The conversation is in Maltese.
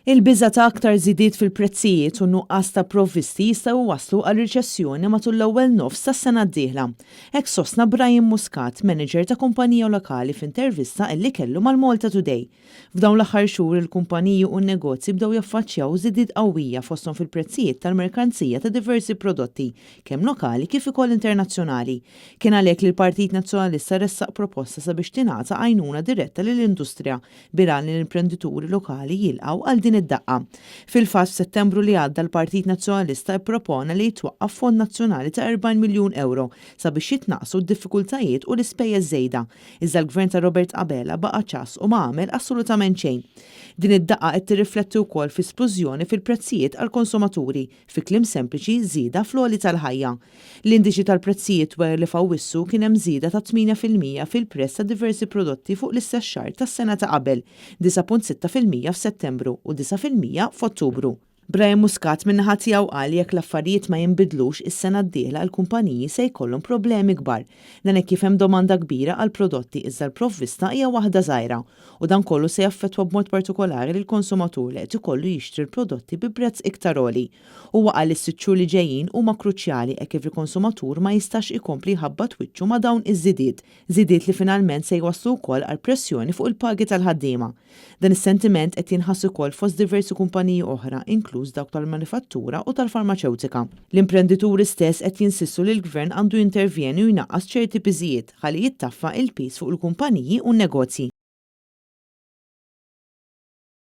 Il-biża' ta' aktar żidiet fil-prezzijiet u n-nuqqas ta' provvisti jistgħu jwasslu għal riċessjoni matul l-ewwel nofs tas-sena d-dieħla. Hekk sostna Brian Muscat, manager ta' kumpanija lokali f'intervista illi kellu mal-Malta Today. F'dawn l-aħħar xhur il-kumpaniji u n-negozji bdew jaffaċċjaw żidiet qawwija fosthom fil-prezzijiet tal-merkanzija ta' diversi prodotti, kemm lokali kif ukoll internazzjonali. Kien għalhekk li l-Partit Nazzjonalista ressaq proposta sabiex tingħata għajnuna diretta lill-industrija bil-għan li l-imprendituri lokali jilqgħu għal din id-daqqa. Fil-fatt f'Settembru li għadda l-Partit Nazzjonalista ppropona li jitwaqqaf fond nazzjonali ta' 40 miljun ewro sabiex jitnaqqsu d-diffikultajiet u l-ispejjeż żejda. Iżda l-Gvern ta' Robert Abela baqa' ċass u ma għamel assolutament xejn. Din id-daqqa qed tirrifletti wkoll fi splużjoni fil-prezzijiet għall-konsumaturi, fi kliem sempliċi żieda fl-għoli tal-ħajja. L-indiċi tal-prezzijiet wera li f'Awwissu kien hemm żieda ta' 8% fil-prezz ta' diversi prodotti fuq l-istess xahar tas-sena ta' qabel, 9.6% f'Settembru u 9% f'Ottubru. Brian Muscat min-naħa tiegħu qal li jekk l-affarijiet ma jinbidlux, is-sena d-dieħla l-kumpaniji se jkollhom problemi kbar. Dan hekk kif hemm domanda kbira għall-prodotti iżda l-provvista hija waħda żgħira. U dan kollu se jaffettwa b'mod partikolari lill-konsumatur li qed ikollu jixtri l-prodotti bi prezz iktar għoli. Huwa qal li s-sitt xhur li ġejjin huma kruċjali hekk kif il-konsumatur ma jistax ikompli jħabbat wiċċu ma' dawn iż-żidiet, żidiet li finalment se jwasslu wkoll għal pressjoni fuq il-pagi tal-ħaddiema. Dan is-sentiment qed jinħass ukoll fost diversi kumpaniji oħra inkluż dawk tal-manifattura u tal-farmaċewtika. L-imprendituri stess qed jinsistu li l-Gvern għandu jintervjeni u jnaqqas ċerti piżijiet ħalli jittaffa il-piż fuq il-kumpaniji u n-negozji.